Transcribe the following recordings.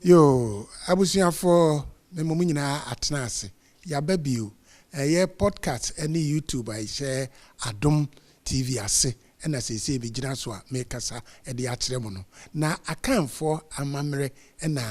Yoo, abusuafoɔ, mema mo nyinaa atena ase. Yɛaba bio. Ɛyɛ podcast ne YouTube a ɛhyɛ Adom TV ase na seesei megyina so a merekasa de akyerɛ mo no. Na Akanfoɔ amammerɛ na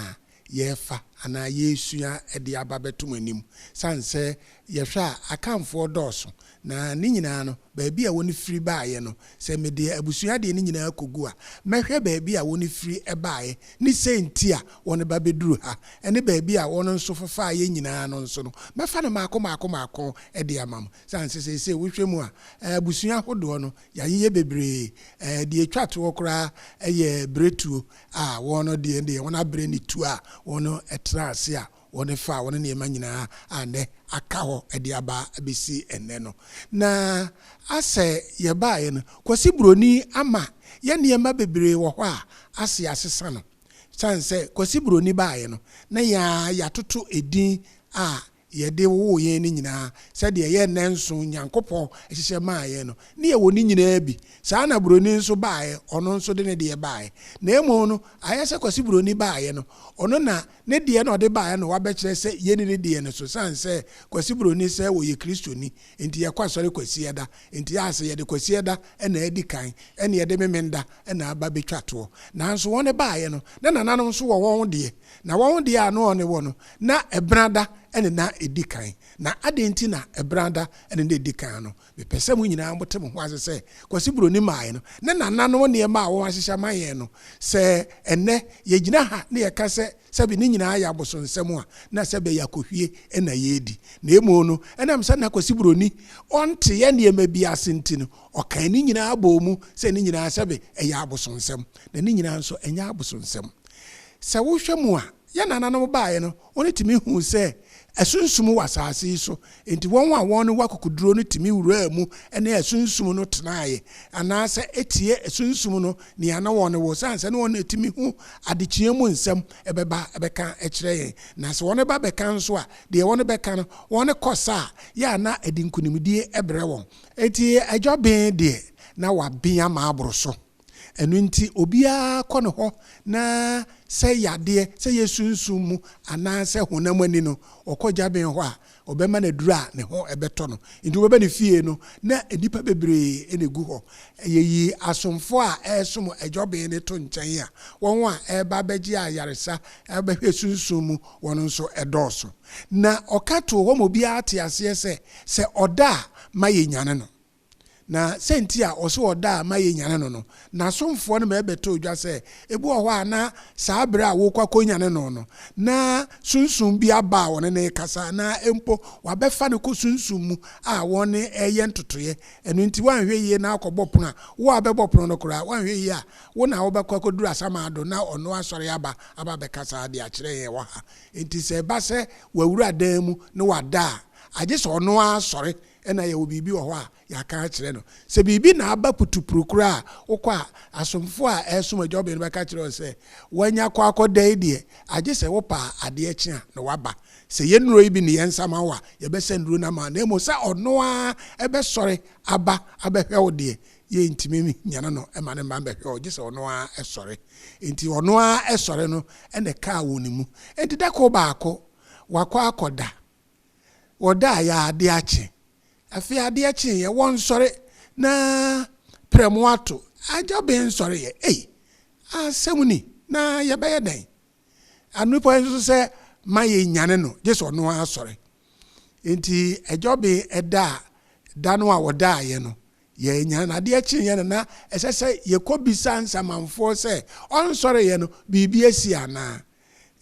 yɛrefa anaa yɛresua de aba abɛto mo anim. Sane sɛ yɛhwɛ a, Akanfoɔ dɔɔso, na ne nyinaa no, baabi a wɔfiri baeɛ no, sɛ mede abusua deɛ no nyinaa kɔgu a, mɛhwɛ baabi a wɔfiri baeɛ ne sɛ nti a wɔba bɛduru ha, ne baabi a wɔn nso fefaaeɛ nyinaa no nso no, mɛfa no mmaako mmaako mmaako de ama mo. Sane sɛ seesei wohwɛ mu a, abusua ahodoɔ no, yɛayeyɛ bebree. Deɛ ɛtwa toɔ koraa yɛ berɛtuo a wɔn deɛ deɛ wɔn abrɛ ne tuo a wɔn tena ase a wɔn fa wɔn nneɛma nyinaa a nnɛ aka hɔ de aba abɛsi ɛnnɛ no. Na asɛ yɛbaeɛ no, Kwasi Buroni ama yɛ nneɛma bebree wɔ hɔ a ase asesa no. Sane sɛ Kwasi Buroni baeɛ no, na yɛn ara yɛatoto edin a yɛde woo yɛn no nyinaa, sɛdeɛ ɛyɛ nnanson Nyankopɔn hyehyɛ maa yɛn no, ne yɛwɔ ne nyinaa bi. Saa na Buroni nso baeɛ, ɔno nso de ne deɛ baeɛ. Na mmom no, ayɛ sɛ Kwasi Buroni baeɛ no, ɔno na ne deɛ na ɔde baeɛ na wabɛkyerɛ sɛ yɛnni ne deɛ no so, sane sɛ Kwasi Buroni sɛ ɔyɛ Kristoni, enti yɛkɔ asɔre Kwasiada, enti ayɛ sɛ yɛde Kwasiada na adi kan, ɛna yɛde Memenda na aba bɛtwa toɔ. Nanso wɔn baeɛ no, na nananom nso wɔ wɔn deɛ, na wɔn deɛ a na wɔn wɔ no, na Ɛbenada ne na ɛdi kan. Na adɛn nti na Ɛbenada ne na ɛdi kan no? Mepɛ sɛ mo nyinaa mote mo ho ase sɛ, Kwasi Buroni maeɛ no, ne nananom nneɛma a wɔahyehyɛ ama yɛn no, sɛ ɛnnɛ yɛgyina ha na yɛka sɛ sɛbe ne nyinaa yɛ abosonsɛm a, na sɛbe ɛyɛ akohwie na yɛredi. Na mmom no, ɛnam sɛ na Kwasi Buroni ɔnteɛ nneɛma bi ase nti no, ɔkaa ne nyinaa bɔɔ mu sɛ ne nyinaa sɛbe ɛyɛ abosonsɛm. Na ne nyinaa nso ɛnyɛ abosonsɛm. Sɛ wohwɛ mu a, yɛn nananom baeɛ no, wɔtumi huu sɛ asunsum wɔ asase yi so, enti wɔn a wɔn wɔ akokoduro no tumi wuraa mu ne asunsum no tenaeɛ, anaasɛ ɛtie asunsum no nea na wɔn wɔ, sane sɛ na wɔn tumi hu adekyeɛ mu nsɛm ɛbɛba bɛka kyerɛ yɛn. Na sɛ wɔn ba bɛka nso a, deɛ wɔn bɛka no, wɔn kɔ sa a, yɛ a na ɛde nkunimdie brɛ wɔn. Enti adwaben deɛ, na waben ama aboro so. Ɛno nti obiara kɔ ne hɔ na sɛ yadeɛ, sɛ ɛyɛ sunsum mu anaasɛ honam ani no, ɔkɔ gyabɛn hɔ a, ɔbɛma no aduro a ne ho bɛtɔ no. Nti wobɛba ne fie no, na nnipa bebree na ɛgu hɔ. Yɛyi asomfoɔ a ɛresom gyɔben no to nkyɛn a, wɔn a ɛreba abɛgye ayaresa, abɛhwɛ sunsum mu, wɔn nso dɔɔso. Na ɔka too hɔ ma obiara te aseɛ sɛ, sɛ ɔda a, ma yɛnyane no. Na sɛ nti a ɔse ɔda a ma yɛnyane no no, n'asomfoɔ no ma ɛbɛtoo dwa sɛ, ebi wɔ hɔ a na saa berɛ a worekɔ akɔnyane no no, na sunsum bi aba a wɔne no rekasa, anaa mpo wɔabɛfa no kɔ sunsum mu a wɔne reyɛ ntotoeɛ. Ɛno nti woanhwɛ yie na akɔbɔ pono a, wo a wobɛbɔ pono no koraa, woanhwɛ yie a, wo na wobɛkɔ akɔduru asamando na ɔno asɔre aba aba abɛkasa de akyerɛ yɛn wɔ ha. Enti sɛ ɛba sɛ wawura dan mu na wada a, agye sɛ ɔno ara sɔre Ɛna yɛwɔ biribi wɔ hɔ a yɛaka akyerɛ no. Sɛ biribi na aba putupru koraa a, wokɔ a, asomfoɔ a ɛresom Agya Obey no bɛka akyerɛ wo sɛ, Woanya kɔ akɔda yi deɛ, agye sɛ wopɛ a adeɛ kye a na woaba. Sɛ yɛn nnuro yi bi ne yɛn nsa ma wo a, yɛbɛsa nnuro no ama wo. Na mmom sɛ ɔno ara bɛsɔre aba abɛhwɛ wo deɛ, yɛntumi nnyane no mma no mma mmɛhwɛ wo, gye sɛ ɔno ara sɔre. Enti ɔno ara sɔre no na ɛkaa wɔn mu. Enti da koro baako, wakɔ akɔda. Wɔdaeɛ a adeɛ akye. Afei adeɛ kyeeɛ, wɔnsɔre na prɛmo ato. Agya Ben nsɔreeɛ. Ei! Asɛm ni, na yɛbɛyɛ dɛn? Anɔpa yi nso sɛ ma yɛnyane no, gye sɛ ɔno ara sɔre. Enti Agya Ben da a, da no a wɔdaeɛ no, yɛanyane no. Adeɛ kyeeɛ no na ɛsɛ sɛ yɛkɔbisa nsamanfoɔ sɛ ɔnsɔreeɛ no, biribi asi anaa?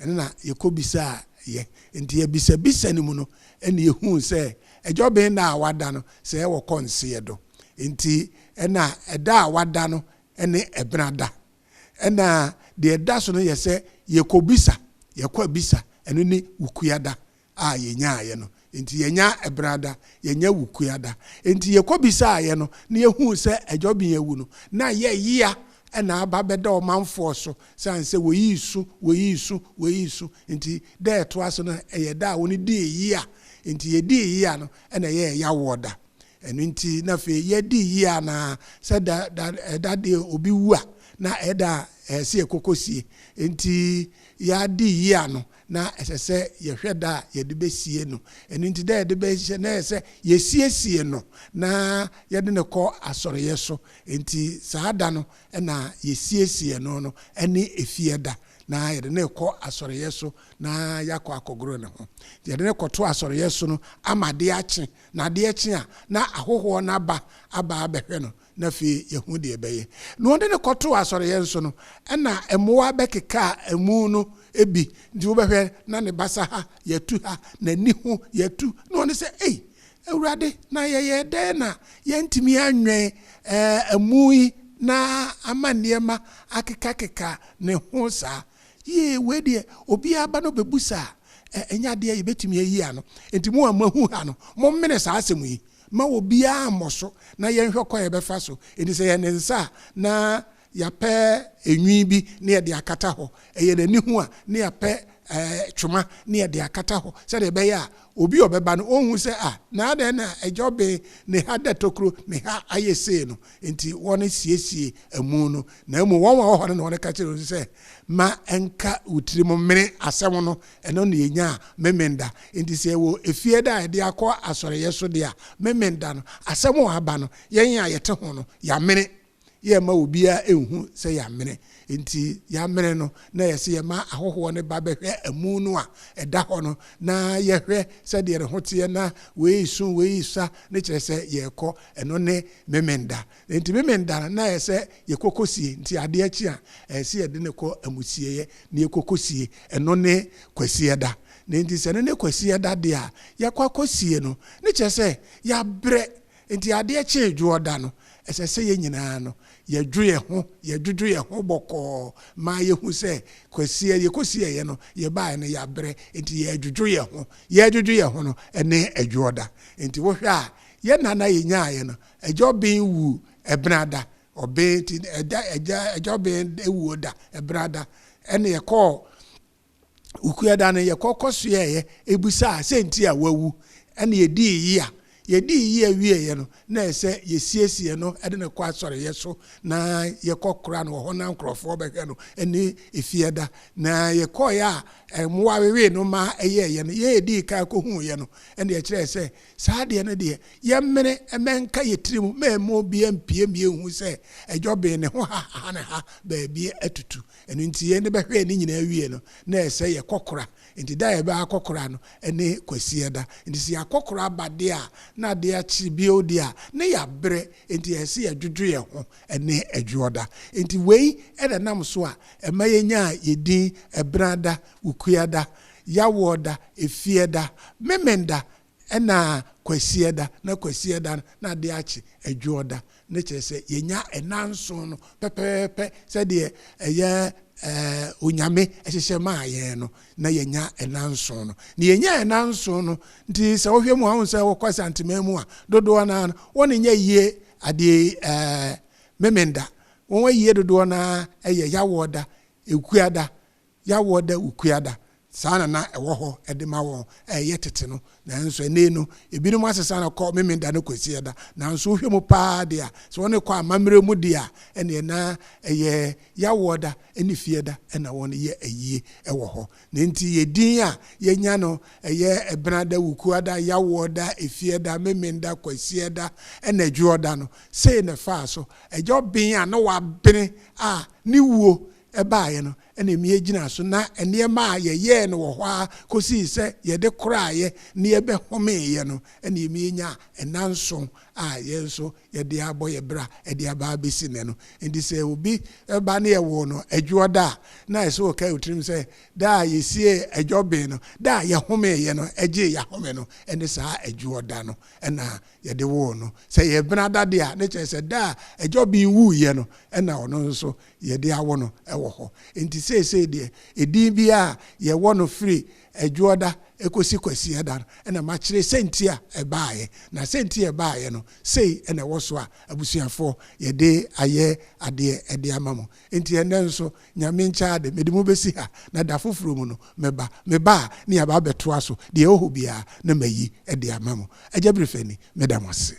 Ɛno na yɛkɔbisaa yɛ. Nti yɛbisabisa no mu no ɛna yɛhuu sɛ ɛdwɔben nna a wada no sɛ wɔkɔ nseɛ do. Nti ɛna ɛda a wada no ɛne ɛbena da. Ɛna deɛ ɛda so no yɛ sɛ yɛkɔbisa, yɛkɔ abisa, ɛno ne wukua da a yɛnyaaeɛ no. Nti yɛnya ɛbena da, yɛnya wukua da. Nti yɛkɔbisaaeɛ no na yɛhuu sɛ ɛdwɔben awu no, na yɛ yea na aba bɛda ɔmanfoɔ so sane sɛ wɔyii su, wɔyii su, wɔyii su. Nti da a ɛtoa so no ɛyɛ da a wɔn dii yea. Nti yɛdii yea no na ɛyɛɛ yawoɔ da. Ɛno nti na afei yɛadi yea na sɛ da, da, ɛda deɛ obi wu a na ɛyɛ da a ɛsɛ sɛ yɛkɔkɔsie. Nti yɛadi yia no, na ɛsɛ sɛ yɛhwɛ da a yɛde bɛsie no. Ɛno nti da yɛde bɛhyɛ na ɛyɛ sɛ yɛsiesie no na yɛde no kɔ asɔreyɛ so. Nti saa da no na yɛsiesie no no ne efie da, na yɛde no rekɔ asɔreyɛ so na yɛakɔ akɔgoro ne ho. Nti yɛde no kɔto asɔreyɛ so no ama adeɛ akye, na adeɛ kye a na ahohoɔ no aba aba abɛhwɛ no, na afei yɛhu deɛ ɛbɛyɛ. Na wɔde no kɔtoo asɔreyɛ nso no, ɛna mmoa bɛkekaa amu no bi. Nti wobɛhwɛ na ne basa ha yɛatu ha, n'ani ho yɛatu. Na wɔne sɛ, Ei, Awurade, na yɛyɛɛ dɛn na yɛantumi anwɛn amu yi na ama nneɛma akekakeka ne ho saa? Yie, wei deɛ obiara ba na ɔbɛbusa a, ɛnyɛ adeɛ a yɛbɛtumi ayi ano. Enti mo a moahu ha no, mommene saa asɛm yi. Mma obiara mmɔ so na yɛnhwɛ kwan a yɛbɛfa so. Enti sɛ ɛyɛ ne nsa a, na yɛapɛ nwi bi na yɛde akata hɔ. Ɛyɛ n'ani ho a, na yɛapɛ twoma na yɛde akata hɔ sɛdeɛ ɛbɛyɛ a obi a ɔbɛba no, ɔnhu sɛ, ah, na adɛn na agya ɔben ne ha da tokuro, ne ha ayɛ sei no. Enti wɔsiesie amu no. Na mmom wɔn a wɔwɔ hɔ no na wɔka kyerɛɛ wɔn sɛ, Ma ɛnka wo tirim mmene asɛm no, ɛno na yɛnyaa Memenda. Enti sɛ yɛwɔ efie da a yɛde akɔ asɔreyɛ so deɛ a, Memenda no, asɛm a aba no, yɛn a yɛte ho no, yɛamene. Yɛmma obiara nhu sɛ yɛamene. Enti yɛamene no, na ɛyɛ sɛ yɛma ahɔhoɔ no ba bɛhwɛ amu no a ɛda hɔ no, na yɛhwɛ sɛdeɛ ne ho teɛ, na wei resu, wei resa, ne kyerɛ sɛ yɛrekɔ. Ɛno ne Memenda. Enti Memenda no, na ɛyɛ sɛ yɛkɔ kɔsie. Nti adeɛ kye a, ɛyɛ sɛ yɛde no kɔ amusieeɛ na yɛkɔ kɔsie. Ɛno ne Kwasiada. Na enti sɛ ɛno ne Kwasiada deɛ a, yɛakɔ akɔsie no, ne kyerɛ sɛ yɛabrɛ. Enti adeɛ kyee Dwoɔda no, ɛsɛ sɛ yɛn nyinaa no, yɛdwo yɛn ho, yɛdwodwo yɛn ho bɔkɔɔ ma yɛhu sɛ Kwasia, yɛkɔsieeɛ no, yɛbaeɛ no, yɛabrɛ. Enti yɛredwodwo yɛn ho. Yɛredwodwo yɛn ho no, ɛne Dwoɔda. Enti wohwɛ a, yɛn nana a yɛnyaaeɛ no, Agya Ɔben wu Ɛbenada, Ɔben nti ɛda agya agya Ɔben wuo da Ɛbenada ɛna yɛkɔɔ Ukuada no yɛkɔ kɔsoɛɛyɛ ebisaa sɛ nti a wawu ɛna yɛdii yea yɛdii yea wieeɛ no na ɛsɛ yɛsiesie no ɛde no kɔ asɔreyɛ so na yɛkɔ kora no wɔ hɔ na nkorɔfoɔ bɛhwɛ no ɛne efiada na yɛkɔeɛ a mmoa wewee no ma ɛyɛɛyɛ no yɛn yɛdii kan kɔhuuiɛ no ɛna yɛkyerɛɛ sɛ Saa adeɛ no deɛ, yɛmmene mma ɛnka yɛn tirim, mma ɛmma obiara mpue mma yɛnhu sɛ ɛdwɔbee ne ho ha ha ne ha baabi atutu. Ɛno nti yɛn de bɛhwɛɛ ne nyinaa wiee no, na ɛsɛ sɛ yɛkɔkora. Enti da a yɛbɛa akɔkora no ne Kwasiada. Enti sɛ yɛakɔkora aba deɛ a, na adeɛ akye bio deɛ a, na yɛabrɛ. Enti ɛsɛ sɛ yɛdwodwo yɛn ho ne Adwoɔda. Enti wei na ɛnam so a ɛma yɛnyaa yɛn din Ɛbenada, Wukuada, Yawoɔda, Efieda, Memenda, Ɛna Kwasiada, na Kwasiada no na adeɛ akye Adwoɔda, ne kyerɛ sɛ yɛnya ɛna nson no pɛpɛɛpɛ sɛdeɛ ɛyɛ ɛɛ Onyame hyehyɛ maa yɛn no, na yɛnya ɛna nson no. Na yɛnya ɛna nson no, nti sɛ wohwɛ mu a, wohu sɛ wokɔ Asanteman mu a, dodoɔ no ara no, wɔn nyɛ yie adeɛ ɛɛ Memenda. Wɔn ayie dodoɔ no ara yɛ Yawoɔda, Ekuada, Yawoɔda Wukuada, saa na na ɛwɔ hɔ de ma wɔn a ɛyɛ tete no. Nanso ɛnnɛ yi no, ebinom asesa no kɔ Memenda ne Kwasiada. Nanso wohwɛ mu paa de a, sɛ wɔde kɔ amammerɛ mu de a, ɛnneɛ na ɛyɛ Yawoɔda ne Fiada na wɔyɛ ayie wɔ hɔ. Na enti yɛn din a yɛanya no, ɛyɛ Ɛbenada, Wukuada, Yawoɔda, Efiada, Memenda, Kwasiada ne Adwoɔda no, sei na ɛfaa so. Agya Ɔben a na wabene a ne wuo baeɛ no na ɛmi gyinaa so, na nneɛma a yɛyɛɛ no wɔ hɔ ara kɔsii sɛ yɛde koraeɛ na yɛbɛhomeeɛ no na ɛmi nyaa nna nson a yɛn nso yɛde abɔ yɛn bra de aba abɛsi nnɛ no. Enti sɛ obi ba na yɛwoo no Adwoɔda a, na ɛsɛ sɛ ɔkae wo tirim sɛ da a yɛsiee Adwɔben no, da a yɛhomeeɛ no, gyee yɛn ahome no ne saa Adwoɔda no na yɛde woo no. Sɛ ɛyɛ Benada deɛ a, na kyerɛ sɛ da a Adwɔben wuiɛ no na ɔno nso yɛde awo no wɔ hɔ. Enti seesei deɛ, edin biara a yɛwɔ no firi Adwoɔda kɔsi Kwasiada no na makyerɛ sɛnti a ɛbaeɛ. Na sɛnti a ɛbaeɛ no, sei na ɛwɔ so a abusuafoɔ yɛde ayɛ adeɛ de ama mo. Enti ɛnnɛ nso, Nyame nkyɛ ade, mede mo bɛsi ha, na da foforɔ mu no, mɛba. Meba a, ne yɛaba abɛtoa so, deɛ ɛwɔ hɔ biara na mayi de ama mo. Agya Birifani, meda mo ase.